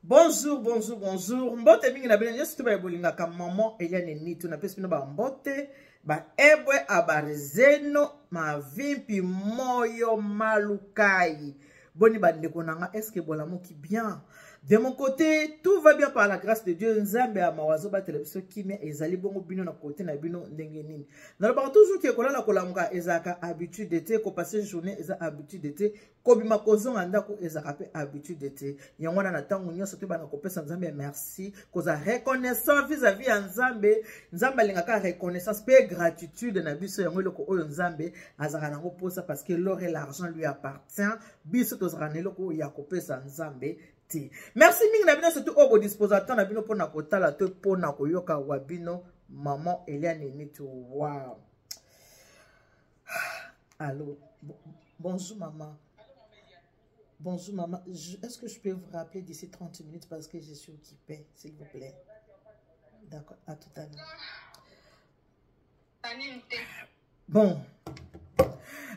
Bonjour, bonjour, bonjour. Mbote mingi na bino nyonso to baye bolingaka maman Eliane Nitu. Napesi bino ba mbote, ba ebwe abarizeno, mavimpi moyo malukai. Boni bandeko na nga, est-ce que bolamuki bien? De mon côté, tout va bien par la grâce de Dieu. Nzambe ya mawa azobatela biso kimia ezali bongo bino na côté na bino ndenge nini. Nalobaka toujours ke kolala kolamuka ezalaka habitude te, kopasser journée eza habitude te, kobima kozonga ndako ezalaka mpe habitude te. Yango wana na ntango nyonso toyebana kopesa Nzambe merci, kozala reconnaissant vis-à-vis ya Nzambe. Nzambe alingaka reconnaissance mpe gratitude na biso, yango eloko oyo Nzambe azalaka nango mposa, parce que l'or et l'argent lui appartient. Biso tozalaka na eloko oyo ya kopesa Nzambe te. Merci mingi na bino, surtout oyo bodisposa temps na bino mpona kotala to mpona koyoka wa bino maman Eliane Nitu. Wow. Allô, bonjour maman. Bonjour maman, est-ce que je peux vous rappeler d'ici 30 minutes parce que je suis occupée, s'il vous plaît? D'accord, à tout à l'heure. Bon.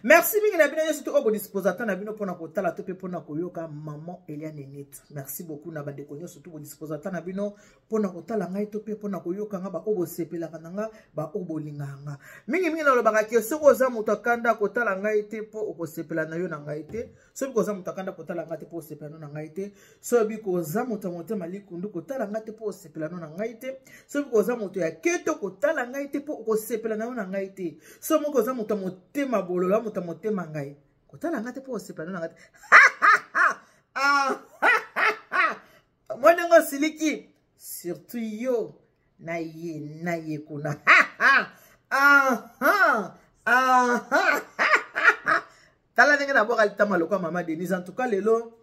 Merci mingi na bino nyonso to oyo bodisposa temps na bino mpona kotala to mpe mpona koyoka maman Eliane Nitu. Merci beaucoup na bandeko nyonso to bodisposa temps na bino mpona kotala ngai to mpe mpona koyoka nga, baoyo bosepelaka na nga, baoyo bolingaka nga. Mingimingi nalobaka ke soki oza moto akanda kotala ngai te mpo okosepela na yo na ngai te. Soki oza moto akanda kotala ngai te mpo osepela no na ngai te. Soki koza moto ya motema likundu kotala ngai te mpo osepela no na ngai te. Soki koza moto ya keto kotala ngai te mpo okosepela na yo na ngai te. Soki moko oza moto ya motema bololo, moto ya motema ngai, kotala ngai te mpo osepela no na ngai te. Mwa ndenge osiliki, surtout yo na ye na ye kuna. Tala ndenge nabwaka litama lokola mama Denise. En tout cas lelo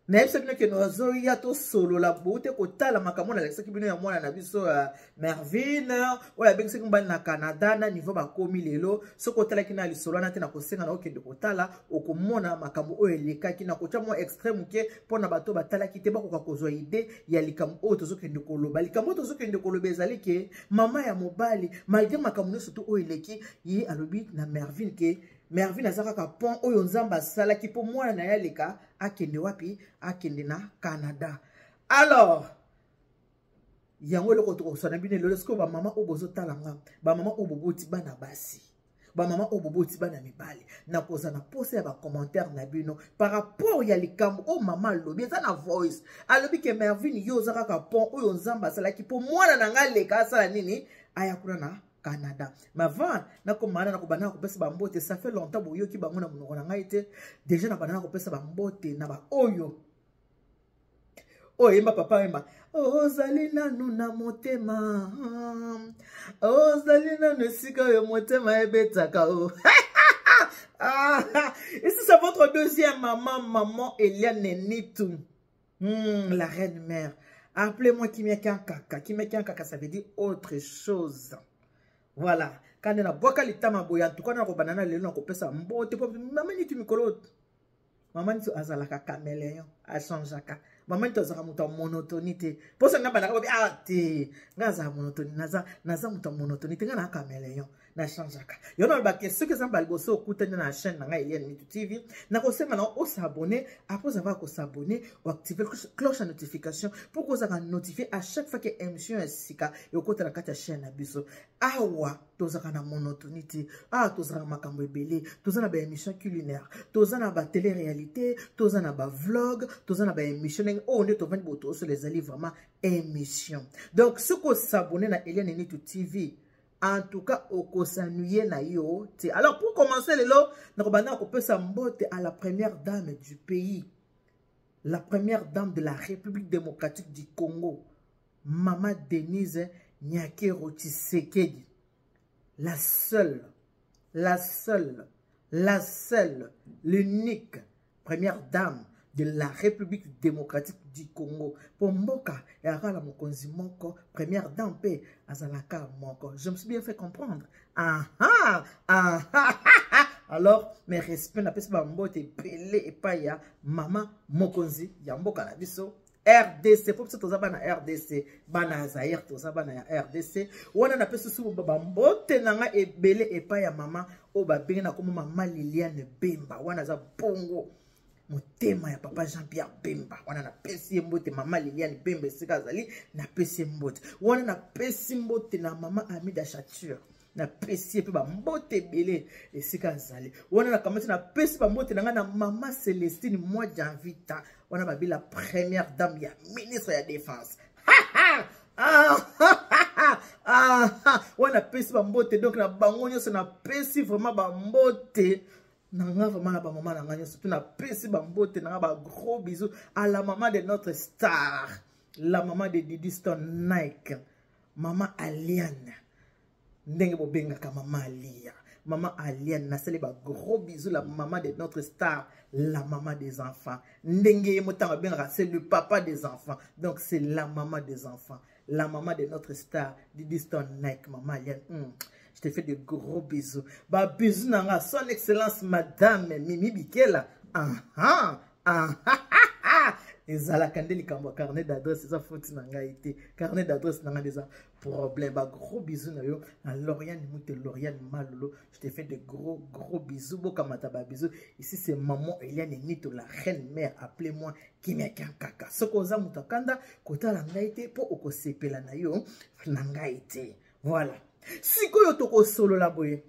nayebisa bino ke nazoya tosolola boute kotala makambo nalakisaki bino ya mwana na biso ya Mervine oyo abengisaki mobali na Canada na niveau bakomi lelo. Soki otalaki na lisolo wana te, nakosenga na okende kotala, okomona makambo oyo elekaki. Nakotya mwa extrait moke mpo na bato batalaki te bakoka kozwa idée ya likambo oyo tozokende koloba. Likambo oyo tozokende koloba ezali ke mama ya mobali, malgré makambo nyonso to oyo eleki, ye alobi na Mervine ke Mervine aza kaka pont oyo Nzambe asalaki mpo mwana na ye aleka akende wapi? Akende na Canada. Alors yango eloko tokosana bino lelo. Sikoyo bamama oyo bozotala nga, bamama oyo boboti bana basi, bamama oyo boboti bana mibali, nakozala na posa ya bacommentaire na bino par rapport ya likambo oyo mama alobi. Eza na voice, alobi ke Mervine, yo oza kaka pont oyo Nzambe asalaki mpo mwana na ngai aleka asala nini, aya kuna na Canada. Mais avant nakomana nakobanda kopesa bambote, ça fait longtemps boyoki bango na monoko na ngai te. Déjà nabanda nakopesa bambote na baoyo oyo yemba papa yemba ozali nanu na motema, ozali nanu esika oyo motema ebetaka o. Ici c'est votre deuxième maman, maman Eliane Nitu, la reine mère. Appelez-moi Kimia Kaka. Kimia Kaka, ça veut dire autre chose. Voilà. Quand on a bwaka litama boye, en tout cas, nakobanda na lelo nakopesa mbote po mama Nitu mikolo. Mama Nitu azalaka caméléon, achangeaka. Mama Nitu azalaka moto ya monotonie te. Mposa nga bandaka bobi, ah te, nga azala monotonie, naza moto ya monotonie te, nga na caméléon, nachangeaka. Yo nalobaka soki eza mbala liboso okutani na chaîne na ngai Eliane Nitu TV, nakosenga na osabonner. Après avoir kosabonner, oactive cloche ya notification pour kozalaka notifié à chaque fois que émission ya sika ekota na kati ya chaîne na biso. Awa tozalaka na monotonie te, awa tozalaka makambo ebele. Toza na baémission culinaire, toza na batélé réalité, toza na bavlog, toza na baémission ndenge oyo nde tovandi boye tozosola, ezali vraiment émission. Donc soki osabonner na Eliane Nitu TV, en tout cas okosanuye na yo te. Alors pour commencer lelo nakobanda kopesa mbote à la première dame du pays, la première dame de la République démocratique du Congo, Mama Denise Nyakeru Tshisekedi, la seule, la seule, la seule, l'unique première dame de la République démocratique du Congo. Po mboka ezalaka na mokonzi moko, première dame mpe azalaka moko. Je me suis bien fait comprendre? Aha, aha. Alors mes respects, napesi bambote ebele epai ya mama mokonzi ya mboka na biso RDC, po biso toza bana RDC, bana ya Zaire, toza bana ya RDC. Wana napesi susu bambote na ngai ebele epai ya mama oyo babengi na kombo mama Liliane Bemba. Wana aza bongo. Motema ya papa Jean-Pierre Bemba. Wana napesi ye mbote mama Liliane Bemba esika azali, napesi ye mbote. Wana napesi mbote na mama Amida Chature. Napesi ye mpe bambote ebele esika azali. Wana nakamati napesi bambote na ngai na mama Celestine Mwadjanvita. Wana babi la première dame ya ministre ya défense. Wana napesi bambote donc na bango nyonso napesi vraiment bambote na nga vraiment na bamama na nga nyonso tu napesi bambote na nga ba gros bisous à la maman de notre star, la maman de Didi Stone Nike, mama Aliane, ndenge bobengaka mama Alia, mama Aliane, nasali ba gros bisous, la maman de notre star, la maman des enfants, ndenge ye motango abengaka, c'est le papa des enfants, donc c'est la maman des enfants, la maman de notre star Didi Stone Nike, maman Aliane. Je te fais de gros bisous. Ba bisous nanga, son excellence madame Mimi Bikela. Ah ah ah ah. Ezalaka nde likambo ya carnet d'adresse eza faute na ngai te. Carnet d'adresse na ngai eza problème. Ba gros bisous na yo na Lauriane Mute, Lauriane Malolo. Je te fais de gros gros bisous. Bokamata ba bisous. Ici c'est maman Eliane Nito, la reine mère. Appelez-moi Kimia Kankaka. Soko oza moto akanda kotala ngai te po okosepela na yo na ngai te. Voilà. Sikoyo tokosolola boye.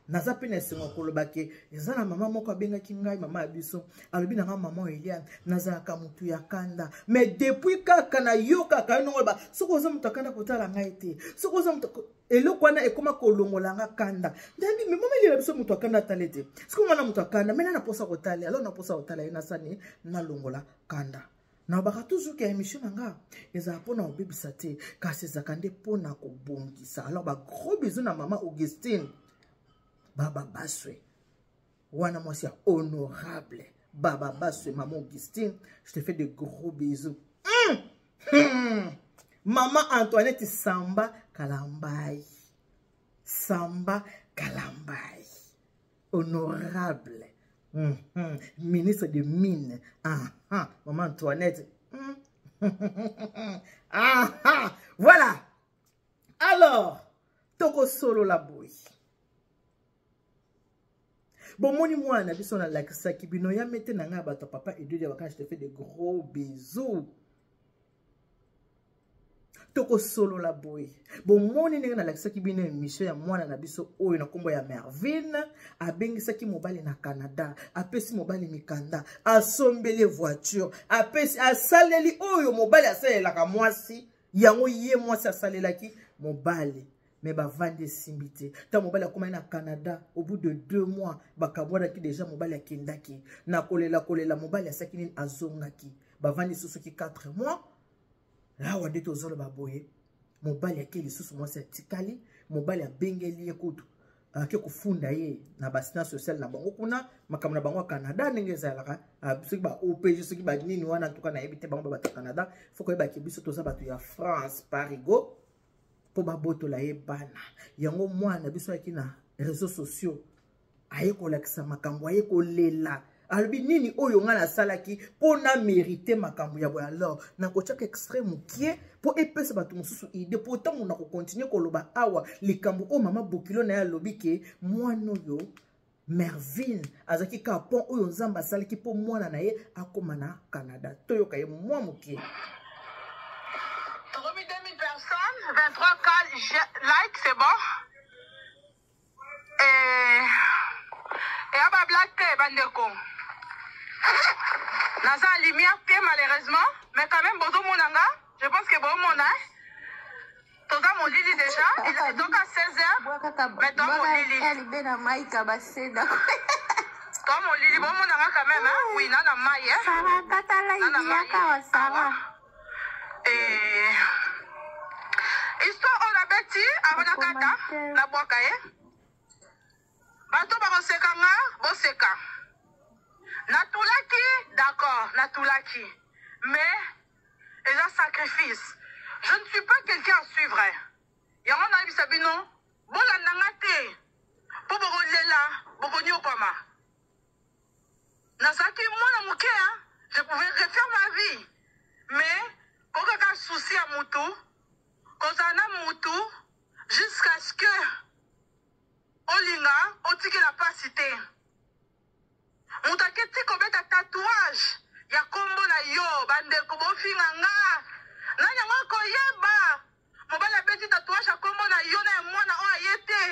Naza pe na esengo koloba ke eza na mama moko abengaki ngai, mama ya biso, alobi na ngai, mama Eliane, nazalaka motu ya kanda, mais depuis kaka nayokaka yo ndongo loba soki oza motu ya kanda kotala ngai te, soki oza motu eloko wana ekoma kolongola nga kanda. Ndabi mais mama Eliane biso motu ya kanda atale te, soki nga na motu ya kanda mais na naposa kotala, alors naposa kotala ye nasani nalongola kanda. Nalobaka toujours ke émission na nga ezala mpona kobebisa te, kasi ezalaka nde mpona kobongisa. Alors ba gros bisous na mama Augustine Baba Baswe, wana mwasi ya honorable Baba Baswe, mama Augustine, je te fais de gros bisous. Mama Antoinette Samba Kalambai, Samba Kalambai, honorable. Ministre de mine. Maman Antoinette. Voilà. Alors, toko solo la boy. Bon, moni moi na biso na lakisaki bino ya mete na nga bato papa Edu de vacances, je te fais de gros bisous. Toko solo la boy. Bon, moni ndenge nalakisaki bino émission ya mwana na biso oyo na kombo ya Mervine, abengisaki mobali na Canada, apesi mobali mikanda, asombeli voiture, apesi asaleli oyo mobali asalelaka mwasi, yango ye mwasi asalelaki mobali. Mais bavandi esimbi te. Ntango mobali akomaki na Canada, au bout de 2 mois, bakabwanaki déjà, mobali akendaki. Na kolela kolela, mobali asaki nini, azongaki. Bavandi lisusu soki 4 mois. Awa nde tozoloba boye, mobali ake lisusu, mwasi atikali, mobali abengeli ye kutu, ake kofunda ye na ba assistance sociale na bango kuna, makambo na bango ya Canada ndenge ezalaka, soki ba OPG, soki ba nini wana, en tout cas nayebi te bango ba bato ya Canada. Faut koyeba ke biso toza bato ya France parigo, mpo babotola ye bana. Yango mwana biso ayaki na réseaux sociaux, aye kolakisa makambo, aye kolela, alobi nini oyo nga nasalaki mpo na mérite makambo ya boye. Alors nakotiaka extrait mokie mpo epesa bato mosusu idée, mpo ntango nakokontinue koloba awa likambo oyo mama Bokilo na ye alobi ke mwana oyo Mervine azalaki kaka pont oyo Nzambe asalaki mpo mwana na ye akóma na Canada. Toyoka ye mwa mokie. Tokomi 2000 personnes, 23K like, c'est bon. Et ba blague te bandeko. Naza lumière te malheureusement, mais quand même bozomona nga, je pense que bomona. Toza molili déjà, il est donc à 16h. Mais toi molili. Alibena Maika baseda. Toi molili bomona nga quand même hein. Oui, nana mai hein. Sarah katala ibiaka wa Sarah. Et histoire on a beti avant na kata na bwaka ye. Bato bakoseka nga, boseka. Natulaki, d'accord, natulaki. Mais eza sacrifice. Je ne suis pas quelqu'un à suivre. Yango nayebisa bino, bolanda nga te. Po bokolela, bokonyokwama. Nazalaki mwana moke, hein? Je pouvais refaire ma vie. Mais kokaka souci ya mutu, kozala na mutu jusqu'à ce que olinga otikela pasi te. Moto aketi kobeta tatouage. Bandeko bofinga nga. Nani yango akoyeba? Mobali abeti tatouage ya kombo na yo na ya mwana oyo aye te.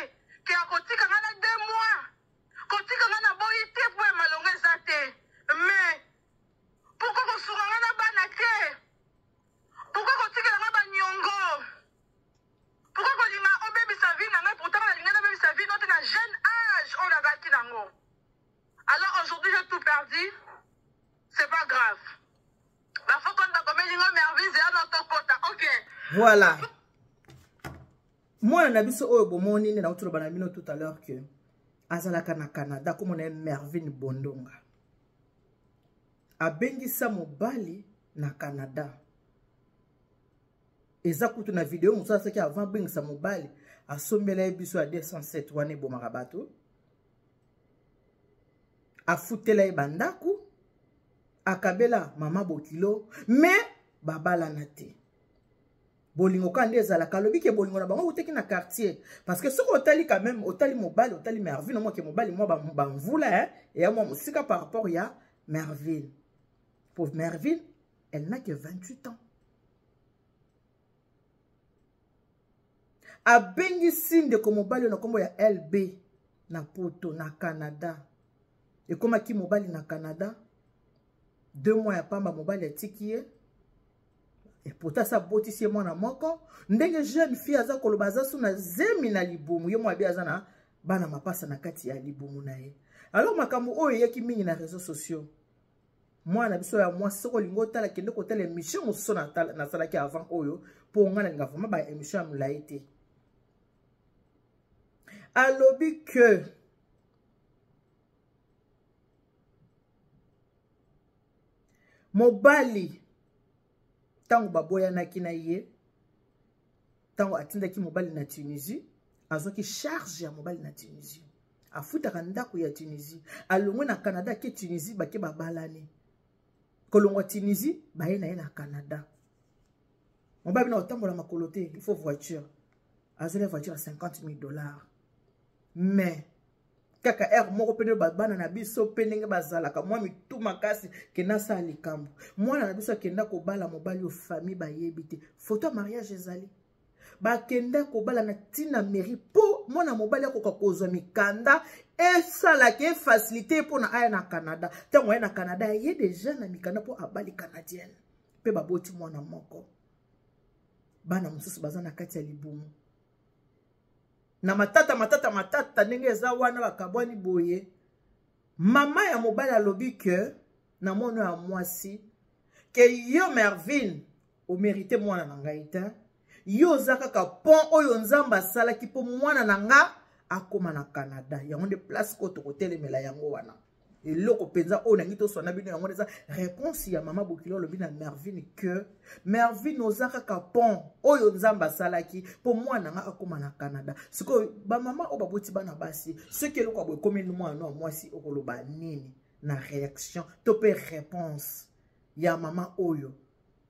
Ke akotika nga na 2 mois. Kotika nga na boyi te po ya malonga eza te. Mais pourquoi kosunga nga na bana te? Pourquoi kotikela nga ba niongo? Pourquoi kolinga obebisa vie na ngai pourtant nalinga nabebisa vie no te na jeune âge oyo nazalaki nango. Alors aujourd'hui j'ai tout perdu. C'est pas grave. Ba faut qu'on bakomeli ngo Mervin zela na tokota. OK. Voilà. Mwana na biso oyo bomoni nde nauti loba na bino tout à l'heure que azalaka na Canada komona ye Mervin Bondonga. Abengisa mobali na Canada. Eza kutu na video mosusu asalaki avant abengisa mobali asombela ye biso ya 207 wana ebomaka bato. Afutela ye bandako, akabela mama bokilo, mais babalana te. Bolingo kaka nde ezalaka, alobi ke bolingo na bango eutaki na quartier. Parce que soki otali quand même, otali mobali, otali Mervine, omoni ke mobali mwa bamvula, hein, eya mwa mosika par rapport ya Mervine. Pauvre Mervine, elle n'a que 28 ans. Abengisi ndeko mobali na kombo ya LB na Poto, na Canada. Ekomaki mobali na Canada, 2 mois ya pamba mobali atiki ye. Et pourtant ça botisi ye mwana moko. Ndenge jeune fille aza koloba aza su na zemi na libumu, ye mwa bi aza na bana mapasa na kati ya libumu na ye. Alors makambo oyo eyaki mingi na réseaux sociaux. Mwana biso ya mwasi soki olingi otala, kende kotala émission mosusu nasalaki avant oyo, mpo nga nalinga vraiment ba émission ya molai te. Alobi que mobali ntango baboyanaki na ye, ntango atindaki mobali na Tunisie, azwaki charge ya mobali na Tunisie, afutaka ndako ya Tunisie, alongwe na Canada ke Tunisie, bake babalani. Kolongwa Tunisie baye na ye na Canada. Mobali na otambola makolo te, il faut voiture. Azweli voiture ya 50 000 $. Mais kaka heure moko pene bana na biso pe ndenge bazalaka mwa mitu makasi, kenda asala likambo. Mwana na biso akenda kobala mobali oyo famille bayebi te. Photo ya mariage ezali. Bakenda kobala na ntina mairie mpo mwana mobali akoka kozwa mikanda esalaka efacilité mpona aya na Canada. Ntango aya na Canada, aye deja na mikanda mpo abali canadienne mpe baboti mwana moko. Bana mosusu baza na kati ya libumu. Na matata, matata, matata ndenge eza wana, bakabwani boye. Mama ya mobali alobi ke na mwana ya mwasi ke yo Mervine omérite mwana na ngai te, yo oza kaka pont oyo Nzambe asalaki mpo mwana na nga akóma na Canada. Yango nde place oyo tokotelemela yango wana. Eloko mpenza oyo nangi toswana bino yango eza réponse ya mama bokilo. Alobi na Mervine que Mervine oza kaka pont oyo Nzambe asalaki mpo mwana nga akóma na Canada. Sikoyo bamama oyo baboti bana basi, soki eloko ya boye ekomi mwana ya mwasi, okoloba nini na réaction to mpe réponse ya mama oyo?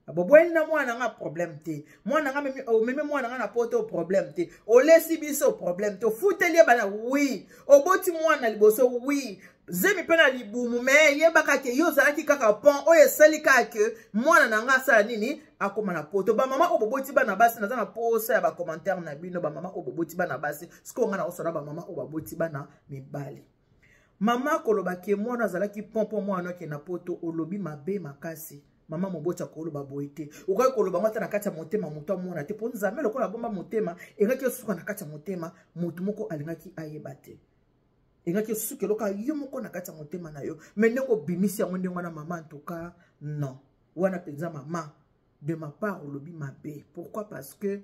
Boboyeli na mwana nga, problème te. Mwana nga, omemi mwana nga na poto, problème te. Olesi biso, problème te. Ofuteli ye bana, oui. Oboti mwana liboso, oui. Zemi mpe na libumu, me yebaka ke yo ozalaki kaka pont oyo esali kaka ke mwana na nga asala nini, akóma na poto. Bamama oyo boboti bana basi, naza na posa ya bacommentaire na bino. Bamama oyo boboti bana basi, sikoyo nga na osala bamama oyo baboti bana mibali. Mama koloba ke mwana azalaki pont mpo mwana ake na poto, olobi mabe makasi. Mama moboti akoloba boye te. Okoki koloba ngo ata na kati ya motema, moto amona te, mpo Nzambe lokola abomba motema, engaki esuka na kati ya motema, moto moko alingaki ayeba te. Engaki esuka eloka yo moko na kati ya motema na yo. Me ndenge obimisi yango ndenge wana, mama, en tout cas non, wana mpenza mama, de ma part olobi mabe. Pourquoi? Parce que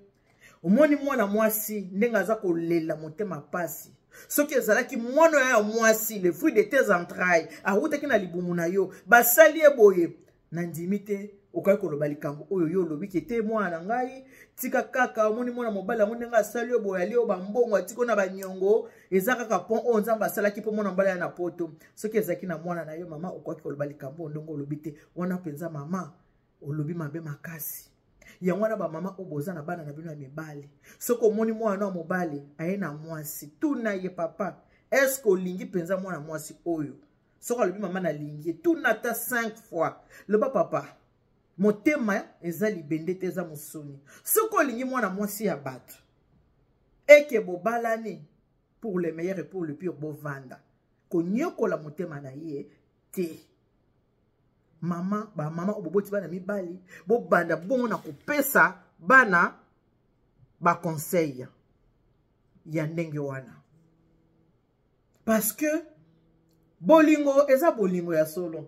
omoni mwana mwasi ndenge aza kolela motema pasi. Soki ezalaki mwana oyo ya mwasi, le fruit de tes entrailles, awutaki na libumu na yo, basali ye boye, nandimi te okoki koloba likambo oyo yo olobi ke te mwana na ngai tika kaka. Omoni mwana mobali yango ndenge asali yo boye, ali oyo bambongo atiki na banyongo, eza kaka pont oyo Nzambe asalaki mpo mwana mobali ya na poto. Soki ezalaki na mwana na yo, mama, okoki koloba likambo oyo ndenge olobi te. Wana mpenza mama olobi mabe makasi. Yango wana bamama oyo boza na bana na bino ya mibali, soki omoni mwana ya mobali aye na mwasi, tuna ye: papa, est-ce olingi mpenza mwana mwasi oyo? Soki alobi mama nalingi ye, tuna ata 5 fois. Loba: papa, Motema eza libende te, eza mosuni. Soki olingi mwana mwasi ya bato eke bobalani pour le meilleur et pour le pire, bovanda konyokola motema na ye te. Mama, ba mama oyo boboti bana mibali, bobanda bongo na kopesa bana ba conseil ya ndenge wana, parce que bolingo eza bolingo ya solo.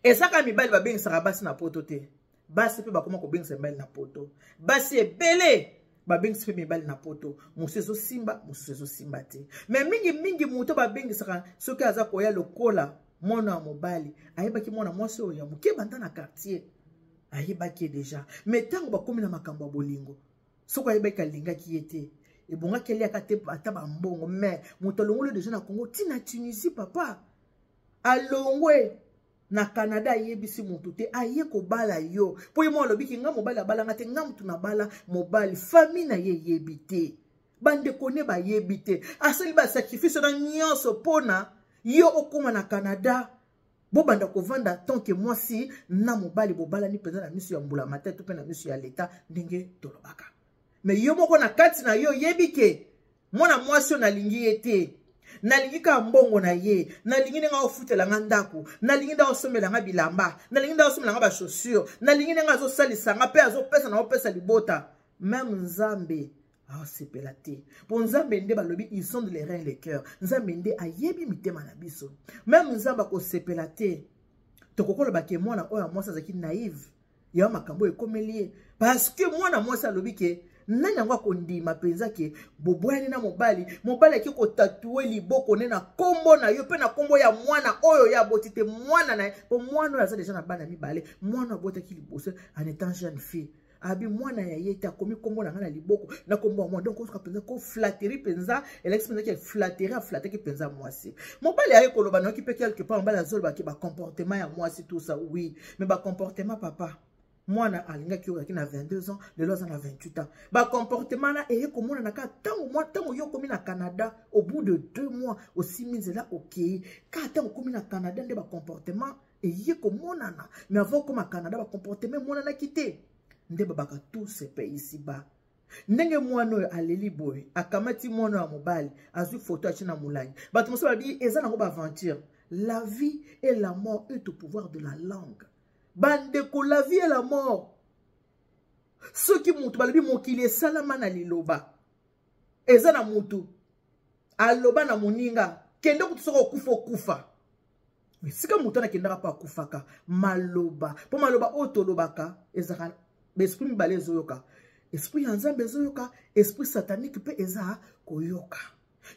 Ezaka mibali babengisaka basi na poto te, basi mpe bakoma kobengisa mibali na poto. Basi ebele babengisi mpe mibali na poto, mosusu ezosimba, mosusu ezosimba te. Me mingimingi moto babengisaka soki aza koya lokola mwana ya mobali, ayebaki mwana mwasi oyo ya moke banda na quartier, ayebaki ye deja. Me ntango bakomi na makambo ya bolingo, soki ayebaki alingaki ye te, ebongaki eliaka te ata bambongo. Me moto alongoli deja na Congo ti na Tunisie, papa alongwe na Canada, ayebisi motu te, aye kobala yo mpo ye moko alobiki nga mobali abalanga te, nga motu nabala mobali, famille na ye eyebi te, bandeko ne bayebi te, asali basacrifice na nyonso mpona yo okóma na Canada, bobanda kovanda tant que mwasi na mobali, bobalani mpenza na miso ya mbula matete to mpe na miso ya leta ndenge tolobaka. Me yo moko na kati na yo oyebi ke mwana mwasi oyo nalingi ye te, nalingi kaka mbongo na ye, nalingi ndenge aofutela nga ndako, nalingi nde aosombela nga bilamba, nalingi nde aosombela nga bachaussure, nalingi ndenge azosalisa nga mpe azopesa na opesa libota. Meme Nzambe aosepela te, mpo Nzambe nde balobi il sonde les reins le cœur. Nzambe nde ayebi mitema na biso. Meme Nzambe akosepela te. Tokokoloba ke mwana oyo ya mwasi azalaki naive ya makambo oyo ekomeli ye, parce que mwana mwasi alobi ke nani yango akondima mpenza ke boboyani na mobali, mobali ake kotatue liboko ne na nkombo na yo mpe na nkombo ya mwana oyo ye aboti te, mwana na ye, mpo mwana oyo aza deja na bana mibale, mwana abotaki liboso en étant jeune fille, abi mwana ya ye te, akomi nkombo na ngai na liboko na nkombo ya mwana. Donc ozoka mpenza ko flatterie mpenza, elakisi mpenza ke flatterie, aflataki mpenza mwasi. Mobali aye koloba, nayoki mpe quelque part mobali azoloba ke bacomportement ya mwasi, tout ça, oui, mais bacomportement, papa, mwana alingaki oyo azalaki na 22 ans, lelo aza na 28 ans. Bacomportement na eye komonana kaka ntango ntango yo okomi na Canada, au bout de 2 mois osimi nzela okei, kaka ntango okomi na Canada nde bacomportement eye komonana. Mais avant okoma Canada, bacomportement emonanaki te. Nde babaka tout se paye ici bas. Ndenge mwana oyo aleli boye, akamati mwana ya mobali, azwi foto atie na molangi. Bato mosusu balobi eza nango baaventure. La vie et la mort est au pouvoir de la langue. Bandeko, la vie et la mort, soki motu balobi mokili esalama na liloba, eza na motu aloba na moninga kende kutu, soki okufa okufa esika moto wana akendaka mpo akufaka. Maloba, mpo maloba oyo tolobaka ezalaka baesprit mibale ezoyoka, esprit ya Nzambe ezoyoka, esprit satanique mpe eza koyoka.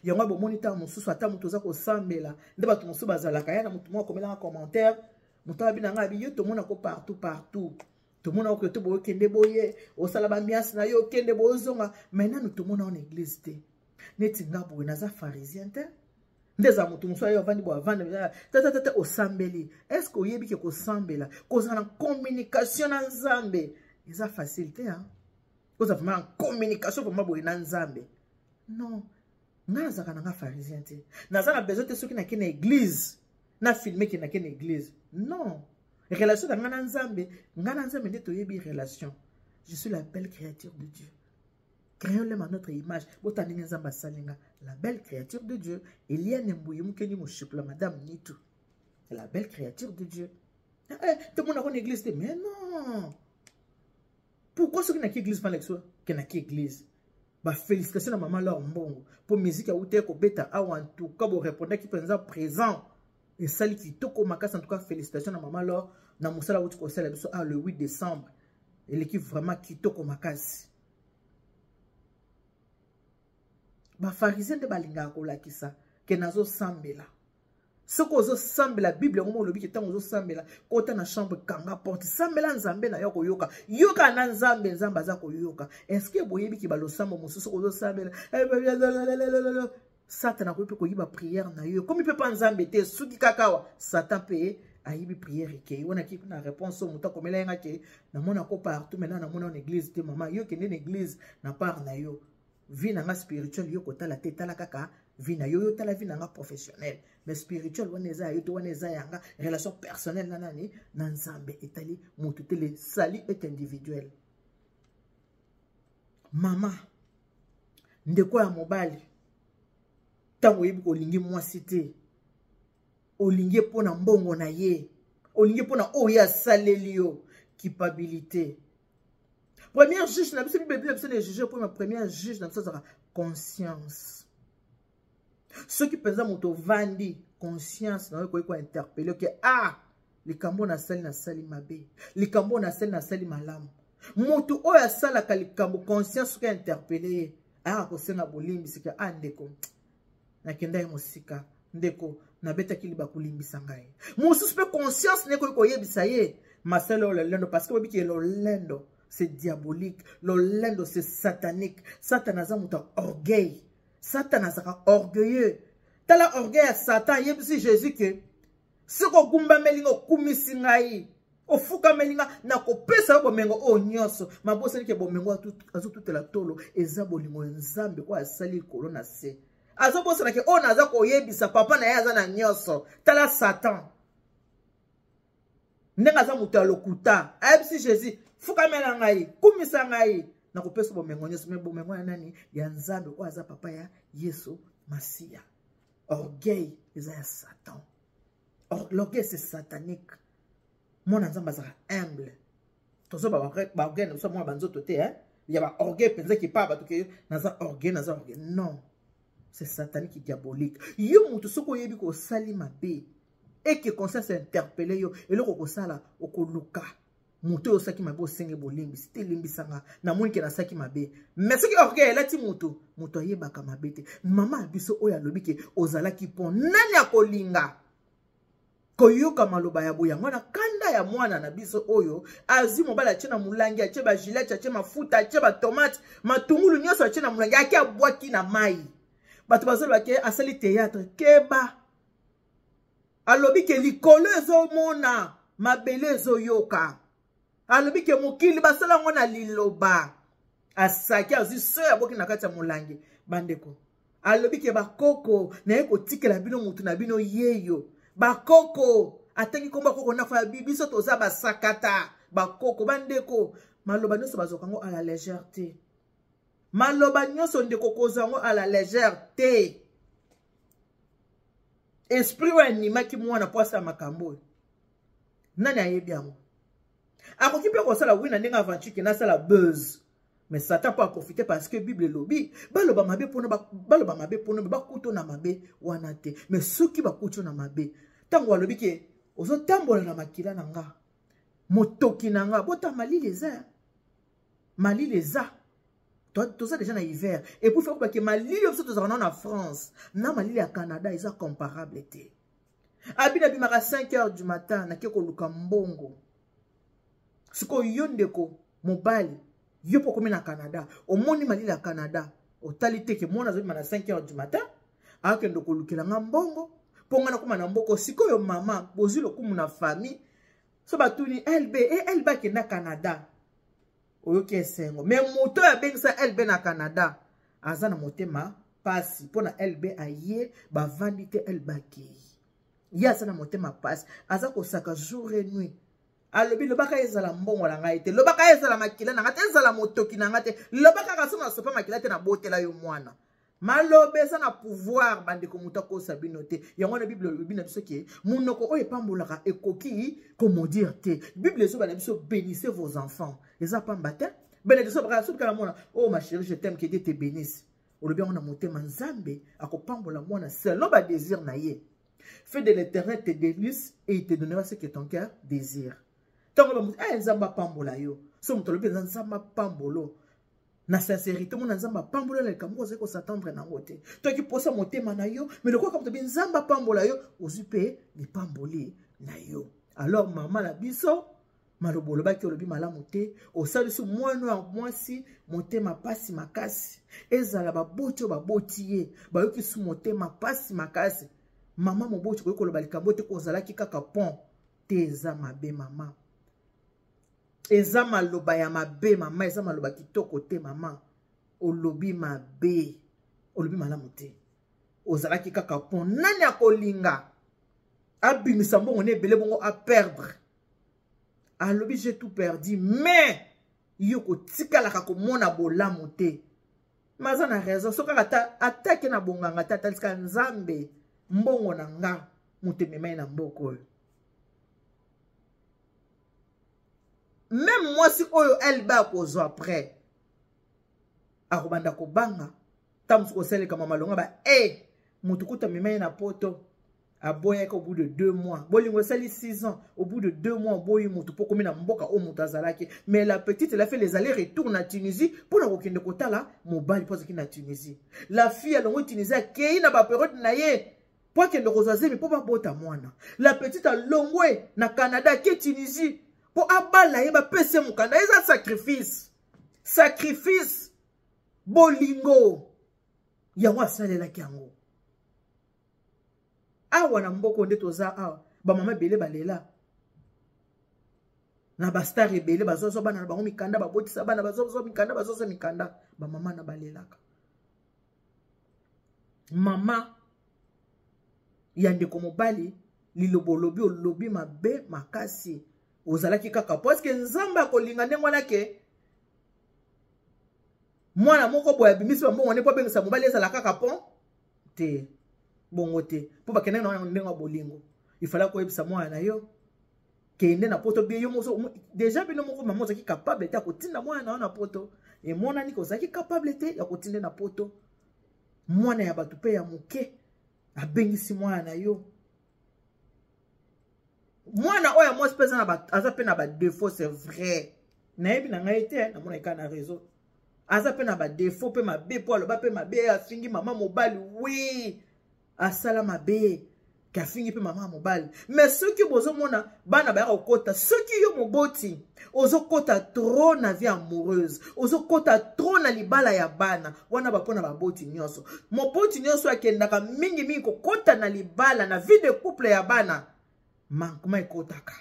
Yango bomoni ntango mosusu ata moto oza kosambela nde bato mosusu bazalaka ya na moto moko akomelanga commentaire, moto abi na ngai abi yo tomonako partout partout, tomona oke to boye, okende boye, osala bamiasi na yo, okende boye, ozonga, mai nanu tomona ona eglise te. Neti nga boye naza pharisien te, nde eza moto mosusu aye avandi boye, avandi tatatata, osambeli, est ce que oyebi ke kosambela, kozala na communication na Nzambe eza facile te, hein? Kozala vraiment en communication vraiment boye na Nzambe, non. Ngai nazalaka na nga pharisien te, naza na besoin te soki nake na église na filme ke nake na église, non. Relation na ngai na Nzambe, ngai na Nzambe nde toyebi relation. Je suis la belle créature de Dieu, créons-le à notre image. Bota ndenge Nzambe asali nga, la belle créature de Dieu, Eliane Mbuyi Mukeni Moshipula, madame Nitu, la belle créature de Dieu. Eh, tomonako na église te, mais non, pourquoi soki naki église malakisi ke naki église? Bafélicitation na mama Lor Mbongo mpo musique awuta kobeta awa. En tout cas borépondaki mpenza présent, esali kitoko makasi. En tout cas félicitation na mama Lor na mosala awuti kosala biso awa le 8 décembre, eleki vraiment kitoko makasi. Bafarisien nde balingaka kolakisa ke nazosambela. Soki ozosambela, Bible yango moko olobi ke ntango ozosambela, kota na chambre, kanga porte, sambela Nzambe na yo, koyoka yoka na Nzambe, Nzambe aza koyoka. Est-ce boyebi ke balosambo mosusu, soki ozosambela, Satan akoki mpe koyiba prière na yo, ekomi mpe mpa Nzambe te, soki kaka awa Satan mpe ayibi prière, ekei wana. Ki na réponse oyo moto akomela ye nga ke namona ko partout, maintenant namona na église te. Mama, yo kende na église na part na yo, vie na nga spirituelle yo kotala te, tala kaka. vie na yo, yo tala vie na nga professionnel, mais spirituel wana eza ya yo te, wana eza yanga relation personnelle na nani? Na Nzambe. Etali motu te. Le salut est individuel. Mama, ndeko ya mobali, ntango oyebi kolingi mwasi te, olingi mpo na mbongo na ye, olingi mpo na oyo ye asaleli yo, culpabilité. Première juge na biso, Bible na biso na juge mpo na première juge na biso azalaka conscience. Soki mpenza moto ovandi, conscience na yo ekoki kointerpele ke ah, likambo nasali, nasali mabe, likambo nasali, nasali malamu. Moto oyo asalaka likambo, conscience soki interpele ye, ayaka kosenga bolimbisi ke ah, ndeko, nakendaki mosika, ndeko, nabetaki libaku, limbisa ngai. Mosusu mpe conscience ne ekoki koyebisa ye masala oyo lolendo, parce que boyebi ke lolendo, c'est diabolique, lolendo, c'est satanique. Satan aza moto ya orgueil, Satan azalaka orgueilleux. Tala orgueil ya Satan, ayebisi Jésus ke soki ogumbameli nga, okumisi ngai, ofukameli nga, nakopesa yo bomengo oyo nyonso. Mabosani ke bomengo azotutela tolo eza bolingo ya Nzambe oyo asali likolo na se. Azobosana ke oyo naza koyebisa, papa na ye aza na nyonso. Tala Satan ndenge aza moto ya lokuta, ayebisi Jésus: fukamela ngai, kumisa ngai, nakopesa bomengo nyonso. Me bomengo ya nani? Ya Nzambe oyo aza papa ya Yesu Masiya. Orgueil eza ya Satan, l'orgueil, c'est satanique. Mwana Nzambe azalaka humble. Tozo baorgueil na biso mwana banzoto te, ya baorgueil mpenza kipa bato ke naza orgueil, naza orgueil, non, c'est satanique, diabolique. Yo moto, soki oyebi kosali mabe, eke conscience interpele yo, eloko okosala, okoluka moto oyo osaki mabe, osenge bolimbisi te: limbisanga, namoni ke nasaki mabe. Mais soki orgueil elati moto, moto ayebaka mabe te. Mama ya biso oyo alobi ke ozalaki mpo nani akolinga koyoka maloba ya boye? Yango wana kanda ya mwana na biso oyo azwi mobali, atie na molangi, atie bagilete, atie mafuta, atie batomate, matungulu nyonso, atie na molangi, ake abwaki na mai. Bato bazoloba ke asali théâtre. Keba, alobi ke likolo ezomona, mabele ezoyoka. Alobi ke mokili basala yango na liloba. Asaki, azwi soyo, aboki na kati ya molangi. Bandeko, alobi ke bakoko naye kotikela bino motu na bino yeyo. Bakoko, atangi nkombo bakoko ndako ya biso, toza basakata bakoko. Bandeko, maloba nyonso bazwaka yango à la légère te. Maloba nyonso, ndeko, kozwa yango à la légère te. Esprit oyo animaki mwana mpo asala makambo oyo, nani ayebi yango? Akoki mpe kosala wi na ndenge aventure ke nasala buzz, mais Satan mpo aprofite, parce que Bible elobi baloba mabe mpona baloba mabe mpona bakuto na mabe wana te. Mais soki bakuti na mabe, ntango balobi ke ozotambola na makila na nga, motoki na nga, bota malili eza, malili eza, toza déjà na hiver. Et puis faut ke malili oyo biso tozalaka nao na France na malili ya Canada eza comparable te. Abi nabimaka 5 heures du matin, nake koluka mbongo. Sikoyo yo, ndeko mobali, yo mpo okomi na Canada, omoni malili ya Canada, otali te ke mwana azobima na 5 heures du matin, akende kolukela nga mbongo mpo nga nakóma na mboko. Sikoyo mama, bozwi lokumu na famille, so batuni LB e LB akenda Canada, oyoki esengo. Me moto oyo abengisa LB na Canada aza na motema pasi mpo na LB aye, bavandi te, LB akei, ye aza na motema pasi, aza kosaka jour et nuit. Alobi: lobaka ezala mbongo na ngai te, lobaka ezala makila na ngai te, ezala motoki na ngai te, loba kaka so nasopa makila te, nabotela yo mwana. Maloba eza na pouvoir, bandeko, moto akosa bino te. Yango wana Bible elobi na biso ke monoko oyo epambolaka ekoki komaudire te. Bible ezoba na biso: bénissez vos enfants. Eza pamba te. Bénédiction baka soki kala mona: oh ma chérie, je t'aime, que Dieu te bénisse. Olobi yango na motema, Nzambe akopambola mwana selon badésir na ye. Fais de l'Éternel tes délices et il te donnera ce que ton cœur désire. Ntango bamoto eh, Nzambe apambola yo, so moto alobi eza Nzambe apambolo na sincérité, mona Nzambe apambola na likambo ozali kosatendre nango te, toki posa motema na yo. Me lokola moto bi Nzambe apambola yo, ozwi mpe lipamboli na yo. Alors mama na biso, maloba olobaki, olobi malamu te, osalisi mwana ya mwasi motema pasi makasi. Ezala baboti oyo baboti ye, bayokisi motema pasi makasi. Mama moboti, koki koloba likambo te kozalaki kaka pont te. Eza mabe, mama, eza maloba ya mabe, mama, eza maloba kitoko te. Mama, olobi mabe, olobi malamu te. Ozalaki kaka mpo nani akolinga abimisa mbongo na ebele bongo aperdre. Alobi j'ai tout perdu, mais yo kotikalaka komona bolamu te. Mais aza na raison, soki kaka atake na bonganga te, atalisaka Nzambe mbongo na nga moto ememai na mboka oyo. Meme mwasi oyo elba akozwa après akobanda kobanga ntango mosusu kosaleka mama malonga ba e moto kuta amema ye na poto aboyaki au bout de 2 mois. Bolingo esali 6 ans, au bout de 2 mois oboyi moto mpo komi na mboka oyo moto azalaki. Mais la petite, elle a fait les allers-retours na Tunisie mpona kokende kotala mobali mpo azalaki na Tunisie. La fille alongwe Tunisie, akei na baperiode na ye mpo akende kozwa zemi mpo babota mwana. La petite alongwe na Canada, ake Tunisie mpo abala ye, bapesi ye mokanda. Eza sacrifice, sacrifice, bolingo yango asalelaki yango. Awa na mboko nde toza awa, bamama ebele balela na bastar ebele bazwazwa bana na bango mikanda, babotisa bana, bazwazwa mikanda, bazwazwa mikanda, bamama na balelaka. Mama ya ndeko mobali, liloba olobi, olobi mabe makasi, ozalaki kaka parce Nzambe akolinga ndenge wana ke mwana moko boye abimisi bambongo nde mpo abengisa mobali, ezala kaka pon te, bongo te, mpo bakendaki na ndenge ya bolingo. Ifala koyebisa mwana na yo kende na poto bien yo moko deja. Bino moko mama ozalaki capable te ya kotinda mwana na yo na poto. Emonani ke ozalaki capable te ya kotinda na poto mwana ya bato mpe ya moke. Abengisi mwana na yo, mwana oyo ya mwasi mpe aza mpe na badéfaut, c'est vrai, nayebi na ngai te, namonaki kaka na réseau. Aza mpe na badéfaut mpe mabe, mpo aloba mpe mabe, afingi mama mobali. Wi, asala mabe ke afingi mpe mama ya mobali. Mais soki bozomona bana bayaka kokota, soki yo moboti ozokota trop na vie amoureuse, ozokota trop na libala ya bana wana, bapona baboti nyonso, moboti nyonso akendaka mingimingi kokota na libala, na vie de couple ya bana, manquement ekotaka,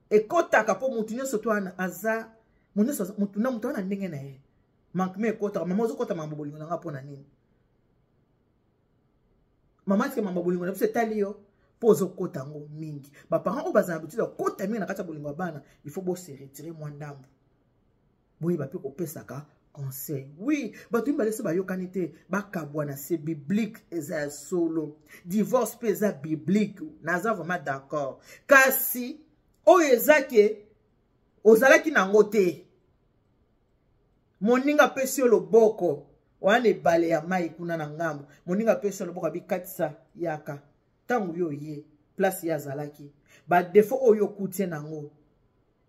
ekotaka, mpo motu nyonso to wana aza motu na motu wana ndenge na ye. Manquement ekotaka. Mama, ozokota mambo bolingo na nga mpo na nini? Mama, tika mambo bolingo na biso, etali yo mpo ozokota yango mingi. Baparent oyo bazala habitude ya kokota mingi na kati ya bolingo ya bana, il faut bose retirer mwa ndambo, boyeba mpe kopesaka conseil. Oui, bato mibale so bayokani te, bakabwana, c'est biblique, eza ya solo. Divorce mpe eza biblique, naza vraiment d'accord. Kasi oyo eza ke ozalaki nango te, moninga apesi yo loboko wana, ebale ya mai kuna na ngambo, moninga apesi yo loboko, abikatisa, yaka. Ntango yo ye place ye azalaki, badéfaut oyo okuti nango,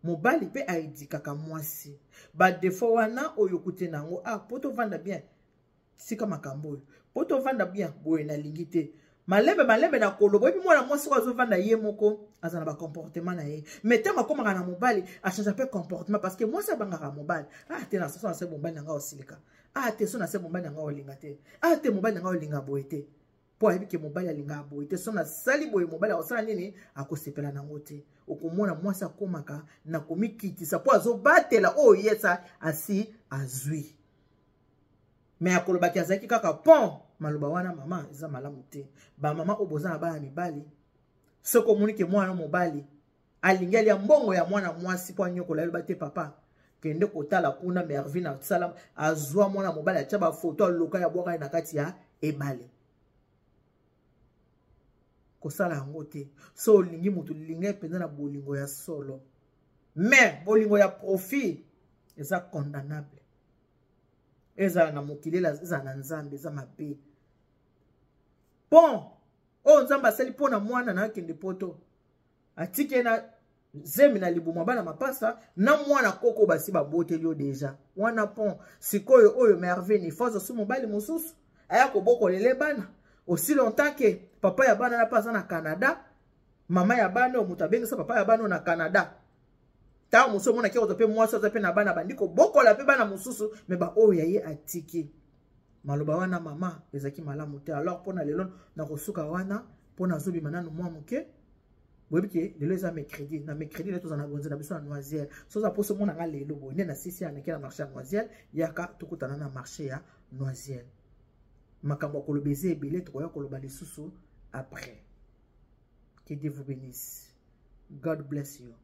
mobali mpe aedikaka mwasi, badéfaut wana oyo okuti nango, ah, po tovanda bien, sika makambo oyo, po tovanda bien boye, nalingi te. Malembe malembe na koloba, oyebi mwana mwasi oyo azovanda ye moko aza na bacomportement na ye, mais ntango akomaka na mobali, achange mpe comportement, parce que mwasi abangaka mobali. Ah te, na soso na se mobali na ngai osilika, ah te, so na se mobali na ngai olinga te, ah te, mobali na ngai olinga boye te, mpo ayebi ke mobali alingaka boye te. So nasali boye, mobali akosala nini? Akosepela nango te. Okomona mwasi akomaka na komikitisa mpo azobatela oyo yesa asi azwi. Me akolobaki azalaki kaka pon maloba wana, mama, eza malamu te. Bamama oyo boza na bana mibali, soki omoni ke mwana mobali alingi alia mbongo ya mwana mwasi mpo anyokola, yaloba te: "Papa, kende kotala kuna Mervine asala, azwa mwana mobali, atya bafoto, aloka ya bwaka ye na kati ya ebale." Kosala yango te. So olingi moto, linga mpenza na bolingo ya solo, mais bolingo ya profit eza condamnable, ezala na mokili, ezala na Nzambe, eza mabe. Pon oyo Nzambe asali mpo na mwana na akende poto, atiki ye na zemi na libumu, bana mapasa na mwana koko basi baboteli yo deja wana. Pon sikoyo oyo Merveille Nifozo, su mobali mosusu aya kobokolele bana aussi longtemps ke papa ya bana na mpe aza na Canada. Mama ya bana oyo moto abengisa papa ya bana oyo na Canada, ntango mosusu omonaki kozwa mpe mwasi aza mpe na bana, bandi kobokola mpe bana mosusu, me baoyo ya ye atiki. Maloba wana, mama, ezalaki malamu te. Alors mpo na lelo nakosuka wana, mpo nazobima nanu mwa moke. Boyebi ke lelo eza mercredi. Na mercredi nde toza na bonze na biso ya Noisiel. So oza mposo omona nga lelo boye nde na sisi ya nake na marché ya Noisiel, yaka tokutana na marché ya Noisiel. Makambo ya koloba eza ebele, tokoya koloba lisusu après. Que Dieu vous bénisse. God bless you.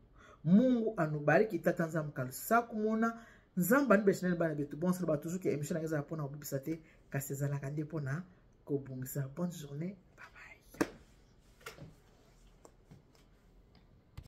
Mungu anubariki tata Nzambe kalusaku mona Nzambe anibeshinani bana betu bonso ba toujours que émission na ezala pona kobibisa te kasi ezalaka nde pona kobongisa. Bonne journée.